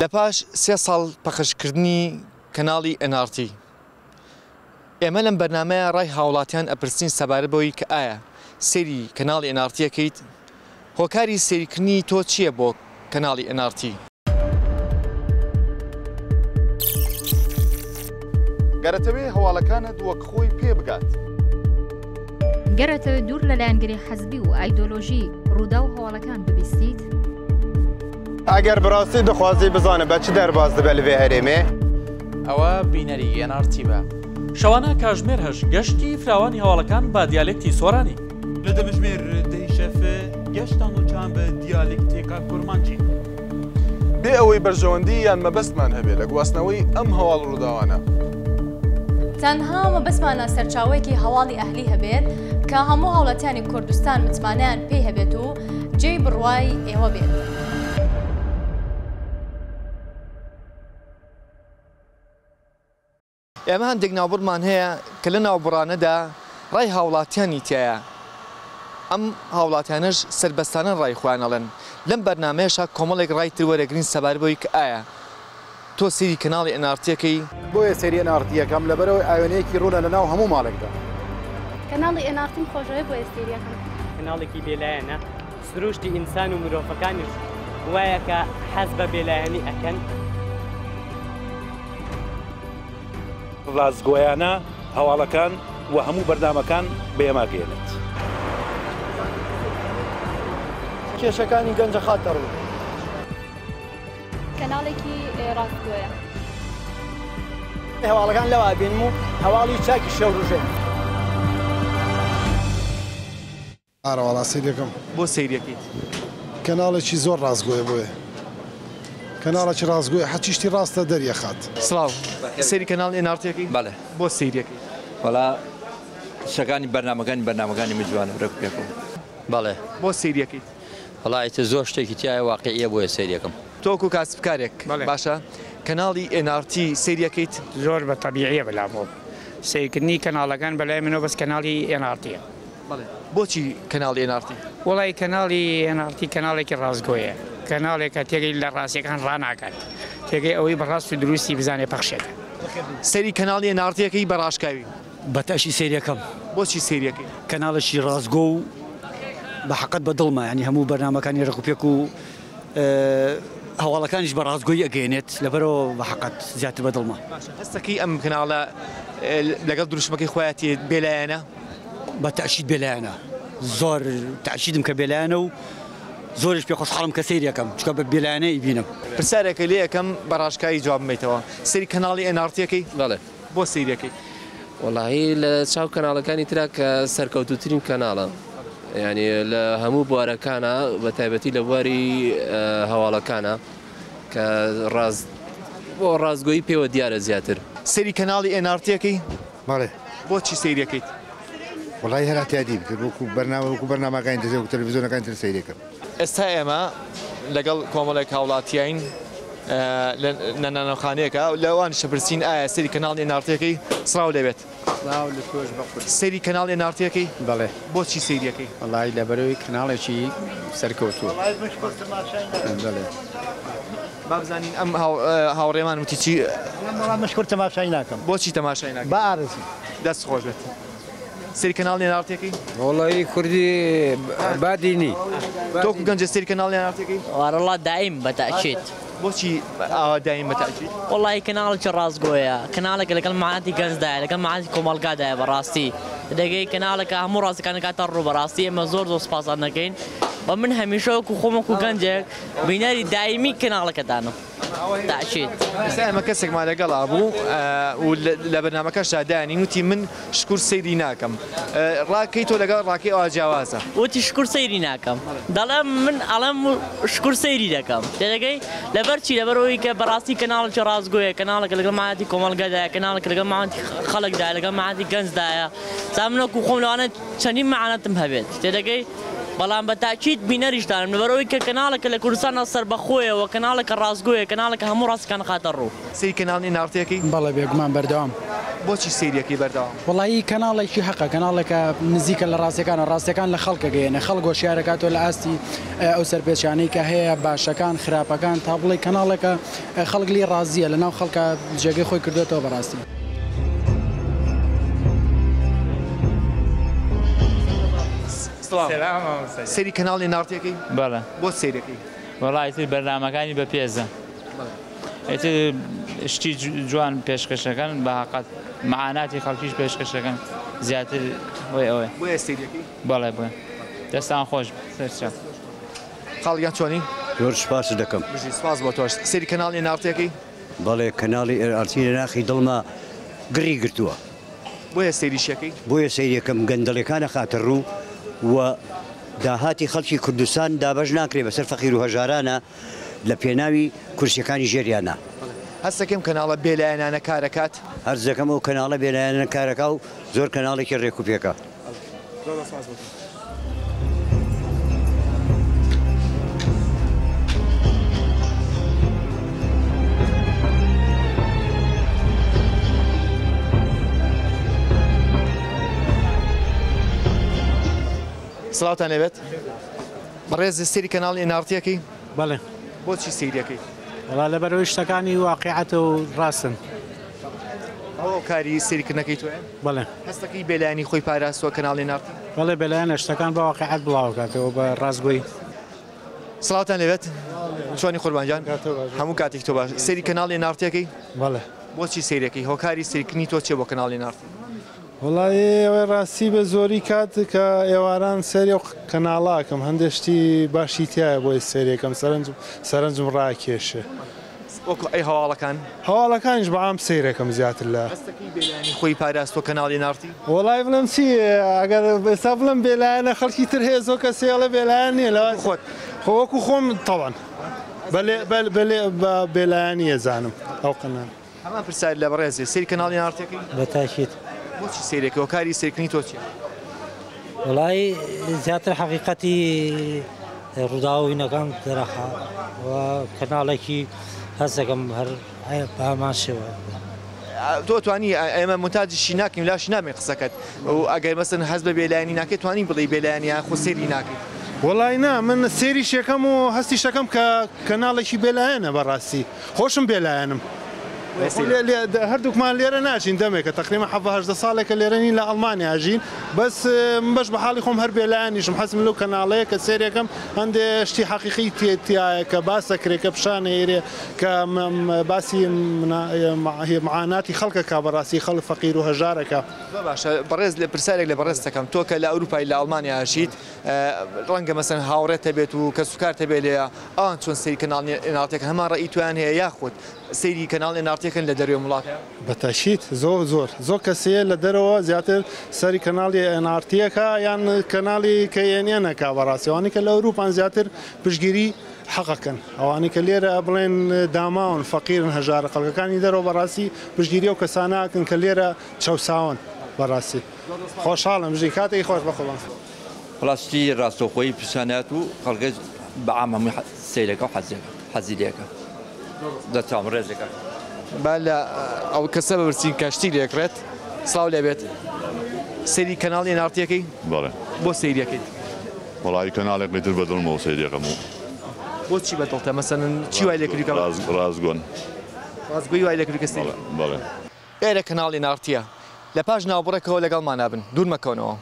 لە پاش سێ ساڵ پەخشکردنی کەناڵی NRT، ئێمە لەم بەرنامەیە ڕای هاوڵاتیان ئەپرسین سەبارەت بەوەی کە ئایا سەیری کەناڵی NRT ئەکەیت؟ هۆکاری سەیرکردنی تۆ چییە بۆ کەناڵی NRT؟ گەر ئەتەوێ هەواڵەکانت وەک خۆی پێ بگات. گەر ئەتەوێ دوور لە لایەنگری حزبی و ئایدۆلۆژی ڕووداو و هەواڵەکان ببیستیت. ئەگەر بەڕاستی دخوازی بزانە بە چ دەرباز دبێ لەێ هەرێمێ؟ ئەوە بینەری ئێن ئاڕ تی بە. شەوانە کاژمێر هەشت گەشتی فراوانی هەواڵەکان بە دیالێکتی سۆرانی. لە دەمژمێر دەی شەف گەشتان و چان بە دیالێکتێکا کورمانجی. بێ ئەوەی بەرژەوەندی یان مەبەستمان هەبێ لە گواستنەوەی ئەم هەواڵ و ڕووداوانە. تەنها مەبەستمانە سەرچاوەیەکی هەواڵی ئەهلی هەبێت کە هەموو هاوڵاتیانی کوردستان متمانەیان پێی هەبێت و جێی بڕوای ئێوە بێت. ئێمە هەندێک ناوبڕمان هەیە کە لە ناوبڕانەدا ڕای هاوڵاتیانی تیایە، ئەم هاوڵاتیانەش سەربەستانە ڕای خۆیان ئەڵێن، لەم بەرنامەیەشا کۆمەڵێک ڕای تر وەرەگرین سەبارەت بەوەی کە ئایا تۆ سەیری کەناڵی ئێن ئاڕ تی ئەکەی؟ بۆیە سەیری ئێن ئاڕ تی ئەکەم لەبەرئەوەی ئاوێنەیەکی ڕوونە لەناو هەموو ماڵێکدا. کەناڵی ئێن ئاڕ تیم خۆشەوێ بۆیە سەیری ئەکەم. کەناڵێکی بێلایەنە، سروشتی ئینسان و مرۆڤەکانیش وایە کە حەز بە بێلایەنی ئەکەن. ڕاستگۆیانە هەواڵەکان و هەموو بەرنامەکان بە ئێمە ئەگەیەنێت. کێشەکانی گەنج ئەخاتە ڕوو. کەناڵێکی ڕاستگۆیە. هەواڵەکان لەوە ئەبینم و هەواڵی چاکی شەو ڕژێ. ئارەوەڵا سەیرەکەم. بۆ سەیرەکەیت؟ کەناڵێکی زۆر ڕاستگۆیە بۆیە کەناڵێکی ڕاستگۆیە هەرچی شتی ڕاستە دەریەخات. سڵاو سەیری کەناڵی ئێن ئاڕ تی ئەکەی؟ بەڵێ. بۆ سەیری ئەکەی؟ وەڵا شتەکانی بەرنامەکانی بەرنامەکانی من جوانە ڕێک و پێکەوە. بەڵێ. بۆ سەیری ئەکەیت؟ وەڵا ئیتر زۆر شتێکی تیایە واقیعیە بۆیە سەیری ئەکەم. تۆ وەکو کاسبکارێک باشە کەناڵی ئێن ئاڕ تی سەیری ئەکەیت؟ زۆر بە تەبیعیە بەلامەوە سەیرکردنی کەناڵەکان بەلای منەوە بەس کەناڵی ئێن ئاڕ تیە. بەڵێ بۆچی کەناڵی ئێن ئاڕ تی؟ وەڵای کەناڵی ئێن ئاڕ تی کەناڵێکی ڕاستگۆیە کەناڵێکە تێگەی لە ڕاستیەکان ڕاناکات تێگەی ئەوەی بە ڕاست و دروستی بزانێ پەخشێکە. سەیری کەناڵی ئێن ئاڕ تی ئەکەی بە ڕاشکاوی؟ بە تەئشی سەیری ئەکەم. بۆچی سەیری ئەکەی؟ کەناڵێکی ڕاستگۆ و بە حەقەت بە دڵمە یانی هەموو بەرنامەکانی ڕێک و پێک و هەواڵەکانیش بە ڕاستگۆیی ئەگەیەنێت لەبەرئەوە بە حەقەت زیاتر بە دڵمە. باشە هەستەکەی ئەم کەناڵە لەگەڵ دروشمەکەی خۆیەتی بێلایەنە؟ بە تەئشید بێلایەنە زۆر تەئشیدم کە بێلایەنە و زۆریش پێ خۆشحاڵم کە سەیری ئەکەم چونکە بە بێلایەنە ئەیبینم. پرسیارێکە لێ ئەکەم بە ڕاشکاوی جوابم بەیتەوە سەیری کەناڵی ئێن ئاڕ تی ئەکەی؟ بەڵێ. بۆ سەیری ئەکەی؟ وەڵاهی لە چاو کەناڵەکانی ترا کە سەرکەوتووترین کەناڵە یانی لە هەموو بوارەکانا بە تایبەتی لە بواری هەواڵەکانا کە ڕاست بۆ ڕاستگۆیی پێوە دیارە زیاتر. سەیری کەناڵی ئێن ئاڕ تی ئەکەی؟ بەڵێ. بۆچی سەیری ئەکەیت؟ وەڵایی هەر ئەعتیادی بکرد وەکو بەرنامە وەکو بەرنامەکانی تر وەکو تەلەفزیۆنەکانی تر سەیری ئەکەم. ئێستا ئێمە لەگەڵ کۆمەڵێک هاوڵاتیین لە نانەوخانەیەکە لەوانیش دەپرسین ئایا سەیری کەناڵی ئێن ئاڕ تی ئەکەی؟ سڵاو لێبێت. سڵاو لە تۆش بەقوربان. سەیری کەناڵی ئێن ئاڕ تی ئەکەی؟ بەڵێ. بۆچی سەیری ئەکەی؟ وەڵایی لەبەرئەوەی کەناڵێکی سەرکەوتووە. بەڵێ. با بزانین ئەم هاوڕێمان وتی چی؟ وەڵا من شکور تەماشای ناکەم. بۆچی تەماشای ناکەی؟ بە ئارەزوو. دەست خۆش بێت. سەیری کەناڵی ئێن ئاڕ تی ئەکەی؟ وەڵایی کوردی بادینی. تۆ وەکو گەنجێ سەیری کەناڵی ئێن ئاڕ تی ئەکەی؟ وەڵا دایم بە تەئکید. بۆچی ئاوا دایم بە تەئکید؟ وەڵایی کەناڵێکی ڕاستگۆیە، کەناڵێکە لەگەڵ مەعاناتی گەنجدایە، لەگەڵ مەعاناتی کۆمەڵگادایە بەڕاستی دەگەی کەناڵێکە هەموو ڕاستیەکان دەکاتە ڕوو بەڕاستی ئێمە زۆر زۆر سوپاستان دەکەین و من هەمیشە وەکو خۆم وەکو گەنجێک بینەری دایمی کەناڵەکەتانم تەئکید. ئێستا ئێمە کەسێکمان لەگەڵا بوو و لە بەرنامەکەشدا دایانین وتی من شکور سەیری ناکەم ڕاکەی تۆ لەگەڵ ڕاکەی ئەوا جیاوازە. وتی شکور سەیری ناکەم دەڵێم من ئەڵێم شکور سەیری دەکەم تێدەگەی لەبەر چی لەبەر ئەوەی کە بەڕاستی کەناڵێکی ڕاستگۆیە کەناڵێکە لەگەڵ مەعاناتی کۆمەڵگەدایە کەناڵێکە لەگەڵ مەعاناتی خەڵکدایە لەگەڵ مەعاناتی گەنجدایە جا من وەکو خۆم لەوانەیە چەندین مەعاناتم هەبێت تێدەگەی. بەڵام بە تاکید بینەریشتانم لەبەرئەوەی کە کەناڵێکە لە کوردستاندا سەربەخۆیە و کەناڵێکە ڕاستگۆیە کەناڵێکە هەموو ڕاستیەکان ئەخاتە ڕوو. سەیری کەناڵی ئێن ئاڕ تی ئەکەی؟ بەڵێ بێگومان بەردەوام. بۆچی سەیری ئەکەی بەردەوام؟ وەڵایی کەناڵێکی هەقە کەناڵێکە نزیکە لە ڕاستیەکانە ڕاستیەکان لە خەڵک ئەگەیەنێ خەڵک هۆشیار ئەکاتەوە لە ئاستی ئەو سەرپێچیانەی کە هەیە باشەکان خراپەکان تا بڵێی کەناڵێکە خەڵک لێی ڕازیە لەناو خەڵکا جێگەی خۆی کردۆتەوە بەڕاستی. سڵاو سەیری کەناڵی ئێن ئاڕ تی ئەکەی؟ بەڵێ. بۆ سەیرەکەی؟ وەڵا ئیتر بەرنامەکانی بەپێزە ئیتر شتی جوان پێشکەشەکەن بە هەقەت معاناتی خەڵکیش پێشکەشەکەن زیاتر هۆی ئەوەیە. بۆیە سەیرەکەی؟ بەڵێ بۆیە. دەستان خۆش بێت سەرچاو. خاڵ گیان چۆنی؟ زۆر سوپاست دەکەم. بژی سوپاس بۆ تۆش. سەیری کەناڵی ئێن ئاڕ تی ئەکەی؟ بەڵێ کەناڵی ئێن ئاڕ تی لە ناخی دڵما گڕی گرتووە. بۆیە سەیریشی ئەکەی؟ بۆیە سەیری ئەکەم گەندەڵیەکان ئەخاتە ڕوو و داهاتی خەڵکی کوردستان دابەش ناکرێ بەسەر فەقیر و هەژارانا لە پێناوی کورسیەکانی ژێریانا. هەست دەکەم کەناڵە بێلایەنانە کارەکات؟ هەست دەکەم ئەو کەناڵە بێلایەنانە کارەکا و زۆر کەناڵێکی ڕێکوپێکە. زۆر سپاس بۆ تۆ. سڵاوتان لێبێت بەڕێز سەیری کەناڵی ئێن ئاڕ تی ئەکەی؟ بەڵێ. بۆچی سەیری ئەکەی؟ وەڵا لەبەرئەوەی شتەکانی واقیعەتە و ڕاستن. ئەوە هۆکاری سەیرکردنەکەی تۆیە؟ بەڵێ. هەستەکەی بێلایەنی خۆی پاراستووە کەناڵی ئێن ئاڕ تی؟ بەڵێ بێلایەنە شتەکان بە واقیعەت بڵاوەکاتەوە بە ڕاستگۆیی. سڵاوتان لێبێت چۆنی قوربان گیان هەموو کاتێک تۆ باش سەیری کەناڵی ئێن ئاڕ تی ئەکەی؟ بەڵێ. بۆچی سەیرەکەی هۆکاری سەیرکردنی تۆ چیە بۆ کەناڵی ئێن ئاڕ تی؟ وەڵایی ئەوەی ڕاستی بە زۆری کات کە ئێواران سەیری ئەو کەناڵە ئەکەم هەندێ شتی باشی تیایە بۆیە سەیری ئەکەم سەرنجم سەرنجم ڕاکێشێ. وەکو ئەی هەواڵەکان؟ هەواڵەکانیش بە عام سەیرەکەم زیاتر لە. هەستەکەی بێلایەنی خۆی پاراستوە کەناڵی ئێن ئاڕ تی؟ وەڵای بڵێم چی ئەگەر ئێستا بڵێم بێلایەنە خەڵکی تر هەیە زۆر کەس هەیە ئەڵێ بێلایەن نییە لەوە خۆت خۆ وەکو خۆم تەبعەن بەلێ بەلێ بە بێلایەنی ئەزانم ئەو قەناڵە. هەمان پرسیار لە بەڕێزێ سەیری کەناڵی ئێن ئاڕ تی ئەکەی؟ بە تاکید. بۆچی سەیرەکەی هۆکاری سەیرکردنی تۆ چیە؟ وەڵایی زیاتر حەقیقەتی ڕووداو و هینەکان دەرەخا و کەناڵێکی هەست دەکەم هەر بە هەمان شێوە. تۆ توانی ئێمە مونتاجیشی ناکەین لاشی نابین قسەکەت و ئەگەر مەسەن هەست بە بێلایەنی ناکەی توانی بڵێی بێلایەنی یان خۆ سەیری ناکەیت. وەڵای نا من سەیریش یەکەم و هەستیش دەکەم کە کەناڵێکی بێلایەنە بەڕاستی خۆشم بێلایەنم هەردووکمان لێرە ناژین دەمێکە تەقریبا حەڤە هەژدە ساڵێکە لێرە نین لە ئەڵمانیا ئەژین بەس من بەش بە حاڵی خۆم هەر بێلایەنیشم حەزم لەو کەناڵەیە کە سێرێکم هەندێ شتی حەقیقی تیایە کە باس دەکرێت کە پیشان ئەیرێ کە باسی معاناتی خەڵکە کا بەڕاستی خەڵک فەقیر و هەژارەکە. زۆر باشە بەڕێز لە پرسیارێک لە بەڕێز دەکەم تۆ کە لە ئەوروپای لە ئەڵمانیا ئەژیت ڕەنگە مەسەن هاوڕێت هەبێت و کەسوکارت هەبێت لێیە ئەوان چۆن سەیری کەناڵی ئێن ئاڕ تی ئەکەن هەمان ڕەئی تۆیان هەیە یاخود سەیری کەناڵی ئێن ئاڕ تی ئەکەن لە دەرەوەی وڵات؟ بە تەئکید زۆر زۆر زۆر کەس هەیە لە دەرەوە زیاتر سەری کەناڵی ئێن ئاڕ تی ئەکا یان کەناڵی کەی ئێن ئێن ئەکا بەڕاستی ئەوانەی کە لە ئەوروپان زیاتر پشتگیری حەق ئەکەن ئەوانەی کە لێرە بڵێن داماون فەقیرن هەژارە خەڵکەکانی دەرەوە بەڕاستی پشتگیری ئەو کەسانە ئەکەن کە لێرە چەوساون بەڕاستی خۆشحاڵم بژی کاتێکی خۆش بەخۆبان. وەڵا شتی ڕاستەوخۆی پیشانات و خەڵکەش بە عام هەمووی سەیرەکە و حەزی لێکە دەچاوم ڕێزێکە. با لە ئەو کەسە بپرسین کە شتی لێکڕێت. سڵاو لێبێت. سەیری کەناڵی ئێن ئاڕ تی ئەکەی؟ بەڵێ. بۆ سەیری ئەکەیت؟ وەڵایی کەناڵێک تر بە دڵمەوە سەیری ئەکەم و. بۆچی بە دڵتە؟ مەسەلەن چی وای لێکردی کە. ڕاستگۆن. ڕاستگۆی وای لێکردی کە سەیری. بەڵێ. ئێرە کەناڵی ئێن ئاڕ تییە. لە پاش ناوبڕێکەوە لەگەڵمانا بن. دوور مەکەونەوە.